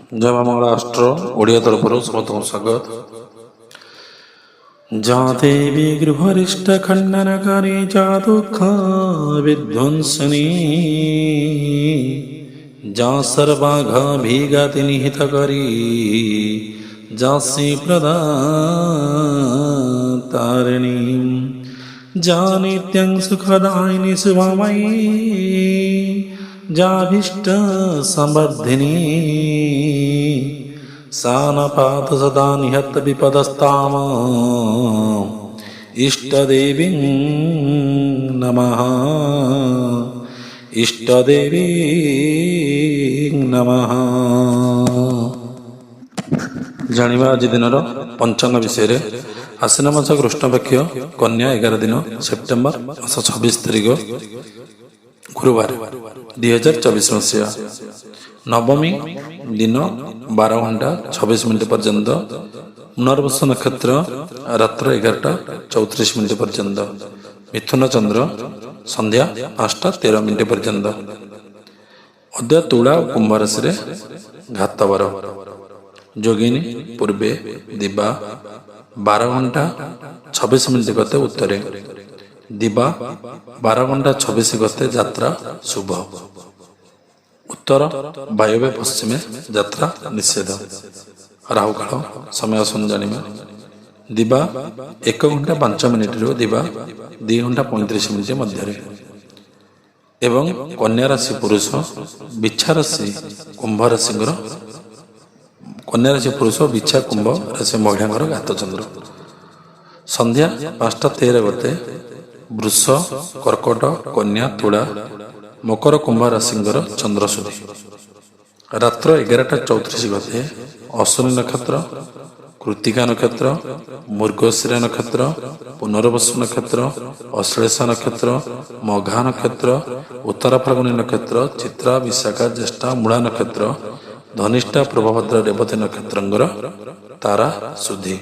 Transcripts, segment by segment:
ଜୟ ମା ମଙ୍ଗଳା ଆଷ୍ଟ୍ରୋ ଓଡ଼ିଆ ତରଫରୁ ସମସ୍ତଙ୍କୁ ସ୍ୱାଗତ। ଯା ଦେବୀ ଗୃହରିଷ୍ଟ ଖଣ୍ଡନକାରୀ, ଯା ଦୁଃଖ ବିଧ୍ୱଂସିନୀ, ଯା ସର୍ବାଘ ଭିଗାତି ନିହିତ କରି, ଯାସି ପ୍ରଦା ତାରିଣୀ, ଯା ନିତ୍ୟଂ ସୁଖଦାୟିନୀ ଶୁଭମୟୀ, ଯାଭୀଷ୍ଟ ସମର୍ଦ୍ଧିନୀ, सा न पातु सदा निहत विपदस्ताम इष्टदेवीं नमः, इष्टदेवीं नमः। ଜାଣିବା ଆଜି ଦିନର ପଞ୍ଚାଙ୍ଗ ବିଷୟରେ। ଆଶ୍ୱିନ ମାସ କୃଷ୍ଣପକ୍ଷ କନ୍ୟା 11 ଦିନ, ସେପ୍ଟେମ୍ବର ମାସ 26 ତାରିଖ, ଗୁରୁବାର, 2024 ମସିହା। ନବମୀ ଦିନ 12 ଘଣ୍ଟା 26 ମିନିଟ୍ ପର୍ଯ୍ୟନ୍ତ। ପୁନର୍ବସୁ ନକ୍ଷତ୍ର ରାତ୍ର 11ଟା 34 ମିନିଟ୍ ପର୍ଯ୍ୟନ୍ତ। ମିଥୁନ ଚନ୍ଦ୍ର ସନ୍ଧ୍ୟା 5ଟା 13 ମିନିଟ୍ ପର୍ଯ୍ୟନ୍ତ। ଅଦ୍ୟ ତୁଳା ଓ କୁମ୍ଭ ରାଶିରେ ଘାତବର। ଯୋଗିନୀ ପୂର୍ବେ ଦିବା 12 ଘଣ୍ଟା 26 ମିନିଟ୍ ଗତେ ଉତ୍ତରେ। ଦିବା 12 ଘଣ୍ଟା 26 ଗତେ ଯାତ୍ରା ଶୁଭ। ଉତ୍ତର, ବାୟବ୍ୟ, ପଶ୍ଚିମେ ଯାତ୍ରା ନିଷେଧ। ରାହୁକାଳ ସମୟ ଆସନ୍ତୁ ଜାଣିବା। ଦିବା 1 ଘଣ୍ଟା 5 ମିନିଟରୁ ଦିବା 2 ଘଣ୍ଟା 35 ମିନିଟ୍ ମଧ୍ୟରେ ଏବଂ କନ୍ୟା ରାଶି ପୁରୁଷ, ବିଛା ରାଶି, କୁମ୍ଭ ରାଶିଙ୍କର, କନ୍ୟା ରାଶି ପୁରୁଷ, ବିଛା, କୁମ୍ଭ ରାଶି ମହିଳାଙ୍କର ଘାତଚନ୍ଦ୍ର। ସନ୍ଧ୍ୟା 5ଟା 13 ଗତେ ବୃଷ, କର୍କଟ, କନ୍ୟା, ତୁଳା, ମକର, କୁମ୍ଭ ରାଶିଙ୍କର ଚନ୍ଦ୍ର ଶୁଦ୍ଧି। ରାତ୍ର 11ଟା 34 ଗତେ ଅଶ୍ୱିନୀ ନକ୍ଷତ୍ର, କୃତିକା ନକ୍ଷତ୍ର, ମୃଗଶିରା ନକ୍ଷତ୍ର, ପୁନର୍ବସୁ ନକ୍ଷତ୍ର, ଅଶ୍ଳେଷା ନକ୍ଷତ୍ର, ମଘା ନକ୍ଷତ୍ର, ଉତ୍ତର ଫାଲ୍ଗୁନୀ ନକ୍ଷତ୍ର, ଚିତ୍ରା, ବିଶାଖା, ଜ୍ୟେଷ୍ଠା, ମୂଳା ନକ୍ଷତ୍ର, ଧନିଷ୍ଠା, ପୂର୍ବଭଦ୍ରା, ରେବତୀ ନକ୍ଷତ୍ରଙ୍କର ତାରା ଶୁଦ୍ଧି।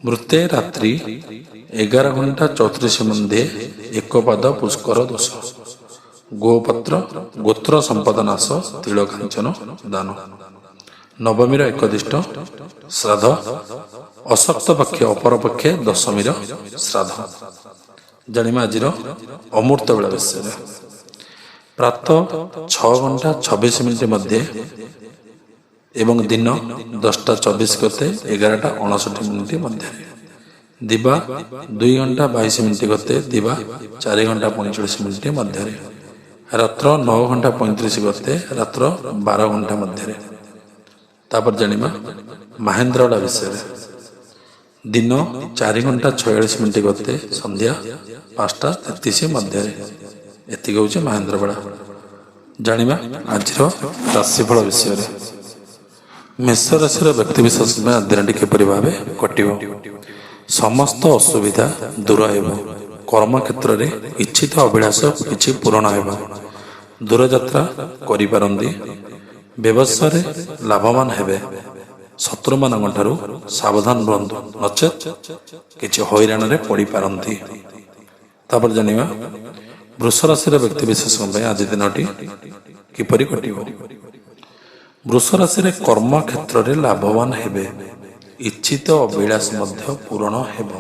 ମୃତେ ରାତ୍ରି 11 ଘଣ୍ଟା 34 ମଧ୍ୟେ ଏକପାଦ ପୁଷ୍କର ଦୋଷ। ଗୋପତ୍ର, ଗୋତ୍ର ସମ୍ପଦ ନାଶ, ତିଳ କାଞ୍ଚନ ଦାନ। ନବମୀର ଏକଦିଷ୍ଟ ଶ୍ରାଦ୍ଧ। ଅଶକ୍ତ ପକ୍ଷ ଅପରପକ୍ଷେ ଦଶମୀର ଶ୍ରାଦ୍ଧ। ଜାଣିବା ଆଜିର ଅମୃତ ବେଳା ବିଷୟରେ। ପ୍ରାତଃ 6 ଘଣ୍ଟା 26 ମିନିଟ୍ ମଧ୍ୟେ ଏବଂ ଦିନ 10ଟା 24 ଗତେ 11ଟା 59 ମିନିଟ୍ ମଧ୍ୟରେ। ଦିବା 2 ଘଣ୍ଟା 22 ମିନିଟ୍ ଗତେ ଦିବା 4 ଘଣ୍ଟା 45 ମିନିଟ୍ ମଧ୍ୟରେ। ରାତ୍ର 9 ଘଣ୍ଟା 35 ଗତେ ରାତ୍ର 12 ଘଣ୍ଟା ମଧ୍ୟରେ। ତାପରେ ଜାଣିବା ମାହେନ୍ଦ୍ରବେଳା ବିଷୟରେ। ଦିନ 4 ଘଣ୍ଟା 46 ମିନିଟ୍ ଗତେ ସନ୍ଧ୍ୟା 5ଟା 33 ମଧ୍ୟରେ। ଏତିକି ହେଉଛି ମାହେନ୍ଦ୍ର ବେଳା। ଜାଣିବା ଆଜିର ରାଶିଫଳ ବିଷୟରେ। ମେଷ ରାଶିର ବ୍ୟକ୍ତିବିଶେଷ ପାଇଁ ଆଜି ଦିନଟି କିପରି ଭାବେ କଟିବ? ସମସ୍ତ ଅସୁବିଧା ଦୂର ହେବ। କର୍ମକ୍ଷେତ୍ରରେ ଇଚ୍ଛିତ ଅଭିଳାଷ କିଛି ପୂରଣ ହେବ। ଦୂରଯାତ୍ରା କରିପାରନ୍ତି। ବ୍ୟବସାୟରେ ଲାଭବାନ ହେବେ। ଶତ୍ରୁମାନଙ୍କ ଠାରୁ ସାବଧାନ ରୁହନ୍ତୁ, ନଚେତ୍ କିଛି ହଇରାଣରେ ପଡ଼ିପାରନ୍ତି। ତାପରେ ଜାଣିବା ବୃଷ ରାଶିର ବ୍ୟକ୍ତିବିଶେଷଙ୍କ ପାଇଁ ଆଜି ଦିନଟି କିପରି କଟିବ। ବୃଷ ରାଶିରେ କର୍ମ କ୍ଷେତ୍ରରେ ଲାଭବାନ ହେବେ। ଇଚ୍ଛିତ ଅଭିଳାଷ ମଧ୍ୟ ପୂରଣ ହେବ।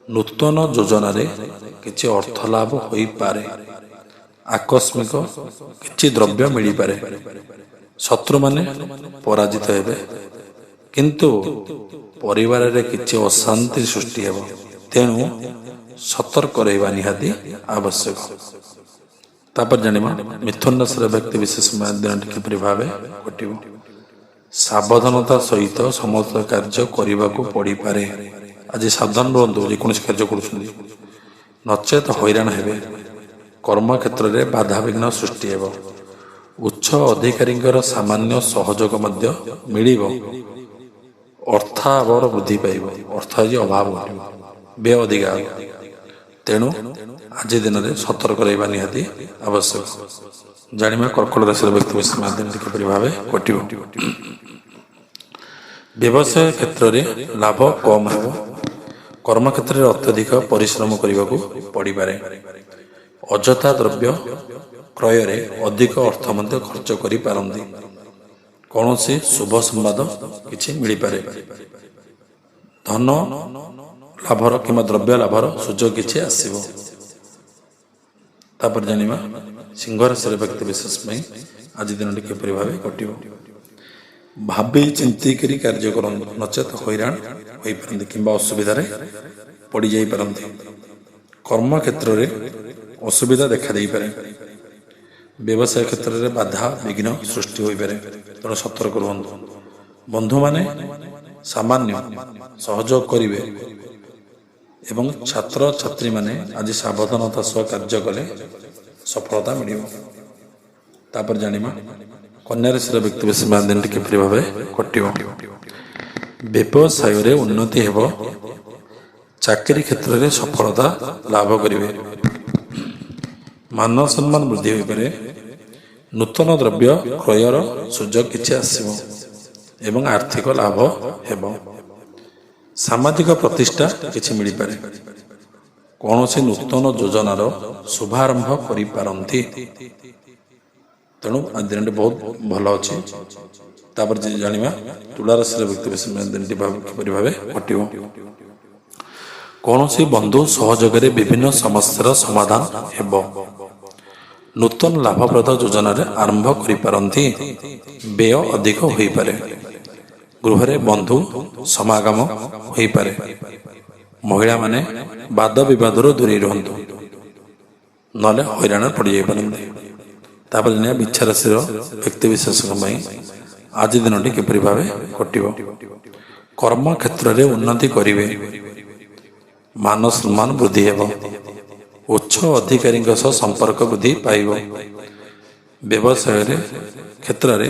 ନୂତନ ଯୋଜନାରେ କିଛି ଅର୍ଥ ଲାଭ ହୋଇପାରେ। ଆକସ୍ମିକ କିଛି ଦ୍ରବ୍ୟ ମିଳିପାରେ। ଶତ୍ରୁମାନେ ପରାଜିତ ହେବେ, କିନ୍ତୁ ପରିବାରରେ କିଛି ଅଶାନ୍ତି ସୃଷ୍ଟି ହେବ। ତେଣୁ ସତର୍କ ରହିବା ନିହାତି ଆବଶ୍ୟକ। ତାପରେ ଜାଣିବା ମିଥୁନ ରାଶିର ବ୍ୟକ୍ତି ବିଶେଷ ଦିନଟି କିପରି ଭାବେ କଟିବ। ସାବଧାନତା ସହିତ ସମସ୍ତ କାର୍ଯ୍ୟ କରିବାକୁ ପଡ଼ିପାରେ। ଆଜି ସାବଧାନ ରୁହନ୍ତୁ ଯେକୌଣସି କାର୍ଯ୍ୟ କରୁଛନ୍ତି, ନଚେତ ହଇରାଣ ହେବେ। କର୍ମକ୍ଷେତ୍ରରେ ବାଧାବିଘ୍ନ ସୃଷ୍ଟି ହେବ। ଉଚ୍ଚ ଅଧିକାରୀଙ୍କର ସାମାନ୍ୟ ସହଯୋଗ ମଧ୍ୟ ମିଳିବ। ଅର୍ଥାଭାବର ବୃଦ୍ଧି ପାଇବ। ଅର୍ଥ ଆଜି ଅଭାବ ଘଟିବ, ବ୍ୟୟ ଅଧିକା ହେବ। ତେଣୁ ଆଜି ଦିନରେ ସତର୍କ ରହିବା ନିହାତି ଆବଶ୍ୟକ। ଜାଣିବା କର୍କଟ ରାଶିର ବ୍ୟକ୍ତି ବିଶେଷ ଦିନଟି କିପରି ଭାବେ କଟିବ। ବ୍ୟବସାୟ କ୍ଷେତ୍ରରେ ଲାଭ କମ୍ ହେବ। କର୍ମକ୍ଷେତ୍ରରେ ଅତ୍ୟଧିକ ପରିଶ୍ରମ କରିବାକୁ ପଡ଼ିପାରେ। ଅଯଥା ଦ୍ରବ୍ୟ କ୍ରୟରେ ଅଧିକ ଅର୍ଥ ମଧ୍ୟ ଖର୍ଚ୍ଚ କରିପାରନ୍ତି। କୌଣସି ଶୁଭ ସମ୍ବାଦ କିଛି ମିଳିପାରେ। ଧନ ଲାଭର କିମ୍ବା ଦ୍ରବ୍ୟ ଲାଭର ସୁଯୋଗ କିଛି ଆସିବ। ତାପରେ ଜାଣିବା ସିଂହ ରାଶିର ବ୍ୟକ୍ତି ବିଶେଷ ପାଇଁ ଆଜି ଦିନଟି କିପରି ଭାବେ କଟିବ। ଭାବି ଚିନ୍ତିକରି କାର୍ଯ୍ୟ କରନ୍ତୁ, ନଚେତ ହଇରାଣ ହୋଇପାରନ୍ତି କିମ୍ବା ଅସୁବିଧାରେ ପଡ଼ିଯାଇପାରନ୍ତି। କର୍ମକ୍ଷେତ୍ରରେ ଅସୁବିଧା ଦେଖାଦେଇପାରେ। ବ୍ୟବସାୟ କ୍ଷେତ୍ରରେ ବାଧା ବିଘ୍ନ ସୃଷ୍ଟି ହୋଇପାରେ, ତେଣୁ ସତର୍କ ରୁହନ୍ତୁ। ବନ୍ଧୁମାନେ ସାମାନ୍ୟ ସହଯୋଗ କରିବେ ଏବଂ ଛାତ୍ରଛାତ୍ରୀମାନେ ଆଜି ସାବଧାନତା ସହ କାର୍ଯ୍ୟ କଲେ ସଫଳତା ମିଳିବ। ତାପରେ ଜାଣିବା କନ୍ୟା ରାଶିର ବ୍ୟକ୍ତି ବିଶେଷ ଦିନଟି କିପରି ଭାବେ କଟିବ। ବ୍ୟବସାୟରେ ଉନ୍ନତି ହେବ। ଚାକିରି କ୍ଷେତ୍ରରେ ସଫଳତା ଲାଭ କରିବେ। ମାନ ସମ୍ମାନ ବୃଦ୍ଧି ହୋଇପାରେ। ନୂତନ ଦ୍ରବ୍ୟ କ୍ରୟର ସୁଯୋଗ କିଛି ଆସିବ ଏବଂ ଆର୍ଥିକ ଲାଭ ହେବ। ସାମାଜିକ ପ୍ରତିଷ୍ଠା କିଛି ମିଳିପାରେ। କୌଣସି ନୂତନ ଯୋଜନାର ଶୁଭାରମ୍ଭ କରିପାରନ୍ତି। ତେଣୁ ଆଜି ଦିନଟି ବହୁତ ଭଲ ଅଛି। ତାପରେ ଜାଣିବା ତୁଳା ରାଶିର ବ୍ୟକ୍ତି ବିଶେଷ ଦିନଟି କିପରି ଭାବେ କଟିବ। କୌଣସି ବନ୍ଧୁ ସହଯୋଗରେ ବିଭିନ୍ନ ସମସ୍ୟାର ସମାଧାନ ହେବ। ନୂତନ ଲାଭପ୍ରଦ ଯୋଜନାରେ ଆରମ୍ଭ କରିପାରନ୍ତି। ବ୍ୟୟ ଅଧିକ ହୋଇପାରେ। ଗୃହରେ ବନ୍ଧୁ ସମାଗମ ହୋଇପାରେ। ମହିଳାମାନେ ବାଦ ବିବାଦରୁ ଦୂରେଇ ରୁହନ୍ତୁ, ନହେଲେ ହଇରାଣ ପଡ଼ିଯାଇପାରନ୍ତି। ତାପରେ ଜାଣିବା ବିଛା ରାଶିର ବ୍ୟକ୍ତି ବିଶେଷଙ୍କ ପାଇଁ ଆଜି ଦିନଟି କିପରି ଭାବେ କଟିବ। କର୍ମ କ୍ଷେତ୍ରରେ ଉନ୍ନତି କରିବେ। ମାନ ସମ୍ମାନ ବୃଦ୍ଧି ହେବ। ଉଚ୍ଚ ଅଧିକାରୀଙ୍କ ସହ ସମ୍ପର୍କ ବୃଦ୍ଧି ପାଇବ। ବ୍ୟବସାୟରେ କ୍ଷେତ୍ରରେ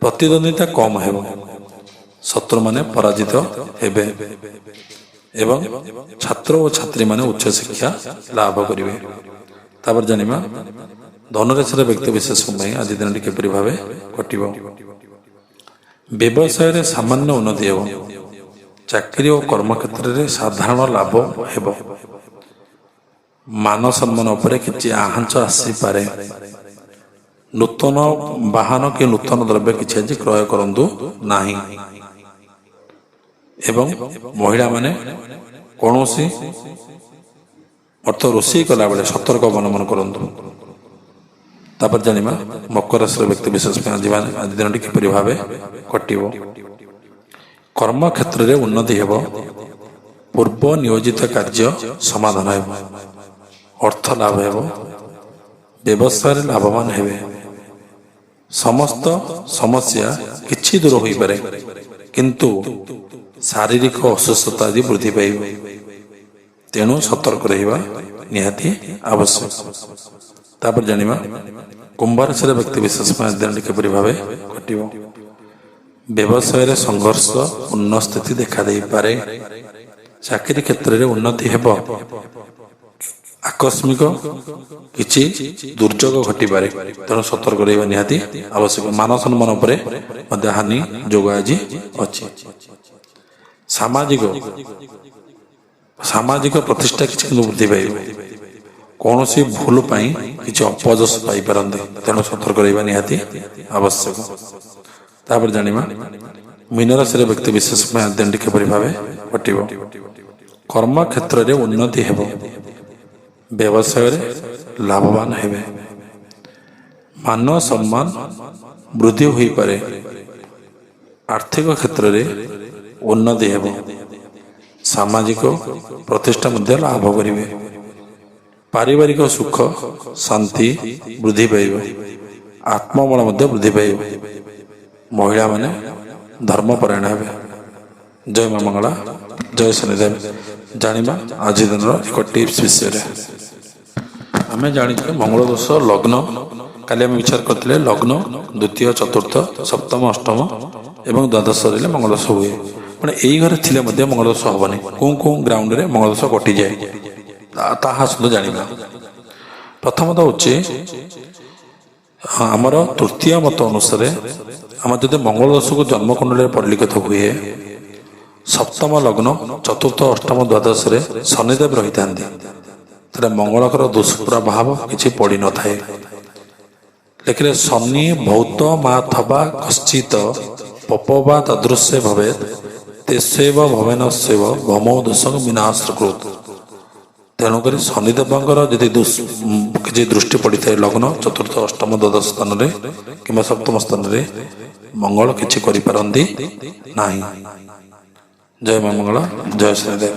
ପ୍ରତିଦ୍ୱନ୍ଦିତା କମ୍ ହେବ। ଶତ୍ରୁମାନେ ପରାଜିତ ହେବେ ଏବଂ ଛାତ୍ର ଓ ଛାତ୍ରୀମାନେ ଉଚ୍ଚଶିକ୍ଷା ଲାଭ କରିବେ। ତାପରେ ଜାଣିବା ଧନୁରାଶିର ବ୍ୟକ୍ତି ବିଶେଷଙ୍କ ପାଇଁ ଆଜି ଦିନଟି କିପରି ଭାବେ କଟିବ। ବ୍ୟବସାୟରେ ସାମାନ୍ୟ ଉନ୍ନତି ହେବ। ଚାକିରି ଓ କର୍ମକ୍ଷେତ୍ରରେ ସାଧାରଣ ଲାଭ ହେବ। ମାନ ସମ୍ମାନ ଉପରେ କିଛି ଆଞ୍ଚ ଆସିପାରେ। ନୂତନ ବାହନ କି ନୂତନ ଦ୍ରବ୍ୟ କିଛି ଆଜି କ୍ରୟ କରନ୍ତୁ ନାହିଁ ଏବଂ ମହିଳାମାନେ କୌଣସି ଅର୍ଥ ରୋଷେଇ କଲାବେଳେ ସତର୍କ ଅବଲମ୍ବନ କରନ୍ତୁ। ତାପରେ ଜାଣିବା ମକର ରାଶିର ବ୍ୟକ୍ତି ବିଶେଷ ପାଇଁ ଆଜି ଦିନଟି କିପରି ଭାବେ କଟିବ। କର୍ମକ୍ଷେତ୍ରରେ ଉନ୍ନତି ହେବ। ପୂର୍ବ ନିୟୋଜିତ କାର୍ଯ୍ୟ ସମାଧାନ ହେବ। ଅର୍ଥ ଲାଭ ହେବ। ବ୍ୟବସାୟରେ ଲାଭବାନ ହେବେ। ସମସ୍ତ ସମସ୍ୟା କିଛି ଦୂର ହୋଇପାରେ, କିନ୍ତୁ ଶାରୀରିକ ଅସୁସ୍ଥତା ଆଦି ବୃଦ୍ଧି ପାଇବ। ତେଣୁ ସତର୍କ ରହିବା ନିହାତି ଆବଶ୍ୟକ। ତାପରେ ଜାଣିବା କୁମ୍ଭ ରାଶିର ବ୍ୟକ୍ତି ବିଶେଷ ପାଇଁ ଦିନଟି କିପରି ଭାବେ କଟିବ। ବ୍ୟବସାୟରେ ସଂଘର୍ଷ ପୂର୍ଣ୍ଣ ସ୍ଥିତି ଦେଖାଦେଇପାରେ। ଚାକିରି କ୍ଷେତ୍ରରେ ଉନ୍ନତି ହେବ। ଆକସ୍ମିକ କିଛି ଦୁର୍ଯୋଗ ଘଟିପାରେ, ତେଣୁ ସତର୍କ ରହିବା ନିହାତି ଆବଶ୍ୟକ। ମାନ ସମ୍ମାନ ଉପରେ ମଧ୍ୟ ହାନି ଯୋଗ ଆଜି ଅଛି। ସାମାଜିକ ପ୍ରତିଷ୍ଠା କିଛି କିନ୍ତୁ ବୃଦ୍ଧି ପାଇବ। କୌଣସି ଭୁଲ ପାଇଁ କିଛି ଅପଯଶ ପାଇପାରନ୍ତି, ତେଣୁ ସତର୍କ ରହିବା ନିହାତି ଆବଶ୍ୟକ। ତାପରେ ଜାଣିବା ମୀନ ରାଶିର ବ୍ୟକ୍ତି ବିଶେଷ ପାଇଁ ଦିନଟି କିପରି ଭାବେ କଟିବ। କର୍ମ କ୍ଷେତ୍ରରେ ଉନ୍ନତି ହେବ। ବ୍ୟବସାୟରେ ଲାଭବାନ ହେବେ। ମାନ ସମ୍ମାନ ବୃଦ୍ଧି ହୋଇପାରେ। ଆର୍ଥିକ କ୍ଷେତ୍ରରେ ଉନ୍ନତି ହେବ। ସାମାଜିକ ପ୍ରତିଷ୍ଠା ମଧ୍ୟ ଲାଭ କରିବେ। ପାରିବାରିକ ସୁଖ ଶାନ୍ତି ବୃଦ୍ଧି ପାଇବ। ଆତ୍ମବଳ ମଧ୍ୟ ବୃଦ୍ଧି ପାଇବ। ମହିଳାମାନେ ଧର୍ମପରାୟଣ ହେବେ। ଜୟ ମା ମଙ୍ଗଳା, ଜୟ ଶନିଦେବ। ଜାଣିବା ଆଜି ଦିନର ଏକ ଟିପ୍ସ ବିଷୟରେ। ଆମେ ଜାଣିଛୁ ମଙ୍ଗଳ ଦୋଷ ଲଗ୍ନ, କାଲି ଆମେ ବିଚାର କରିଥିଲେ, ଲଗ୍ନ ଦ୍ୱିତୀୟ, ଚତୁର୍ଥ, ସପ୍ତମ, ଅଷ୍ଟମ ଏବଂ ଦ୍ୱାଦଶ ରହିଲେ ମଙ୍ଗଳ ଦୋଷ ହୁଏ। પણ ଏଇ ଘରେ ଥିଲେ ମଧ୍ୟ ମଙ୍ଗଳ ଦୋଷ ହେବନି। କେଉଁ କେଉଁ ଗ୍ରାଉଣ୍ଡରେ ମଙ୍ଗଳ ଦୋଷ କଟିଯାଏ, ତାହା ଆସନ୍ତୁ ଜାଣିବା। ପ୍ରଥମତଃ ହେଉଛି ଆମର ତୃତୀୟ ମତ ଅନୁସାରେ ଆମର ଯଦି ମଙ୍ଗଳ ଦୋଷକୁ ଜନ୍ମକୁଣ୍ଡଳୀରେ ପରିଲିଖିତ ହୁଏ, ସପ୍ତମ ଲଗ୍ନ, ଚତୁର୍ଥ, ଅଷ୍ଟମ, ଦ୍ୱାଦଶରେ ଶନିଦେବ ରହିଥାନ୍ତି, ତାହେଲେ ମଙ୍ଗଳଙ୍କର ଦୁଷ୍ପ୍ରଭାବ କିଛି ପଡ଼ିନଥାଏ। ଲେଖିଲେ, ଶନି ଭୌତ ମାଥବା କଶ୍ଚିତ ପପ ବା ତାଦୃଶ୍ୟ ଭବେତ ତେସେବ ଭବେନ ସେବ ଭମୌ ଦୋଷଂ ବିନାଶକୃତ। ତେଣୁକରି ଶନିଦେବଙ୍କର ଯଦି କିଛି ଦୃଷ୍ଟି ପଡ଼ିଥାଏ ଲଗ୍ନ, ଚତୁର୍ଥ, ଅଷ୍ଟମ, ଦ୍ୱାଦଶ ସ୍ଥାନରେ କିମ୍ବା ସପ୍ତମ ସ୍ଥାନରେ, ମଙ୍ଗଳ କିଛି କରିପାରନ୍ତି ନାହିଁ। ଜୟ ମା ମଙ୍ଗଳା, ଜୟ ଶନିଦେବ।